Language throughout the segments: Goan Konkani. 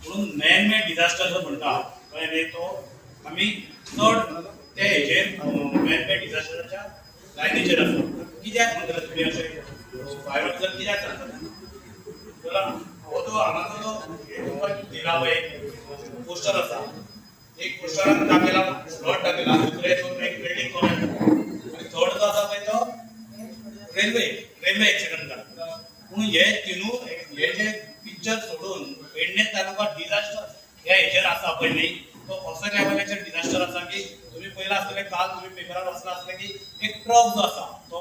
म्हणून मॅन मेड डिझास्टर जो म्हणटा, कळ्ळें न्ही, तो आमी चड ते हेजेर मॅन मेड डिझास्टराच्या लायनीचेर आसा. कित्याक म्हणटले तुमी अशें फायर ऑफिसर कित्याक सांगता? जाल्यार हो जो हांगाचो जो हे तुमकां दिला पळय, एक पोस्टर आसा. एक पोस्टरान दाखयला फ्लड दाखयला, दुसरे हितून एक बिल्डींग कोलॅप्स आनी थर्ड जो आसा पळय तो रेल्वे एक्सिडंट जाला. पूण हे तिनू हे जे पिक्चर सोडून पेडणे तालुका डिझास्टर ह्या हेचेर आसा पळय न्ही, तो असो लेवलाचेर डिझास्टर आसा की तुमी पयला आसतलें, काल तुमी पेपरार वाचला आसतलें की एक ट्रक जो आसा तो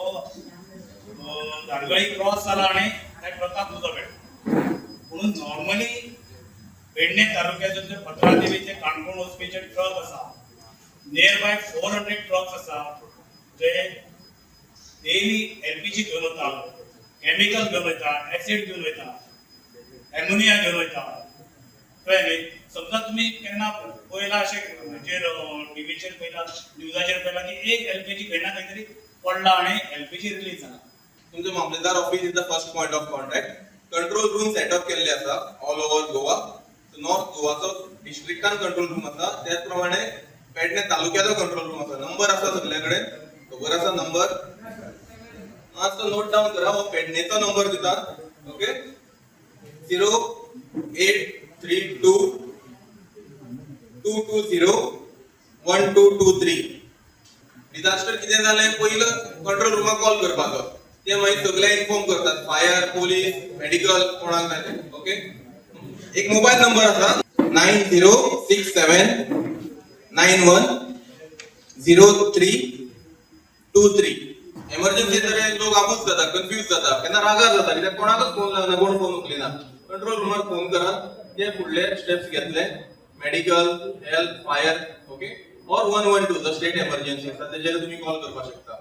धारगळी क्रॉस जाला आनी त्या ट्रकाक उजो मेळ्ळो. म्हणून नॉर्मली पेडणे तालुक्याचो जे पत्रादेवी ते काणकोण वचपी जे ट्रक आसा, नियर बाय 400 ट्रक्स आसा जे डेली एलपीजी घेवन वता, केमिकल घेवन वयता, एसिड घेवन वयता, एमोनिया घेवन वयता, कळ्ळें न्ही? समजा तुमी केन्ना पळयला अशें हेजेर, टिवीचेर पळयला, न्यूजाचेर पळयला की एक एलपीजी खंय ना खंय तरी पडला आनी एलपीजी रिलीज जाला. तुमचो मामलेदार office is the first point of contact. Control room setup केल्ले आसा ऑल ओव्हर गोवा. नॉर्थ गोवाचो डिस्ट्रिक्टान कंट्रोल रूम आसा, त्याच प्रमाणे पेडणे तालुक्याचो कंट्रोल रूम आसा. नंबर आसा सगल्या कडेन, खबर आसा नंबर. मातसो नोट डावन करा, हो पेडणेचो नंबर दिता. Okay, 08322201223. Disaster कितें जालें, पयलो कंट्रोल रुमाक कॉल करपाचो. ते मागीर सगळे इन्फॉर्म करतात, फायर, पोलीस, मेडिकल, कोणाक जाय ते. ओके, एक मोबायल नंबर आसा, 9067910323. एमर्जन्सी तरी लोक आबूज जाता, कन्फ्यूज जाता, केन्ना रागार जाता, कित्याक कोणाकच फोन लागना, कोण फोन उखलिना. कंट्रोल रुमार फोन करात, ते फुडले स्टेप्स घेतले, medical, health, fire, okay, or 112, जो स्टेट एमर्जन्सी आसा तेजेर तुमी कॉल करपाक शकता.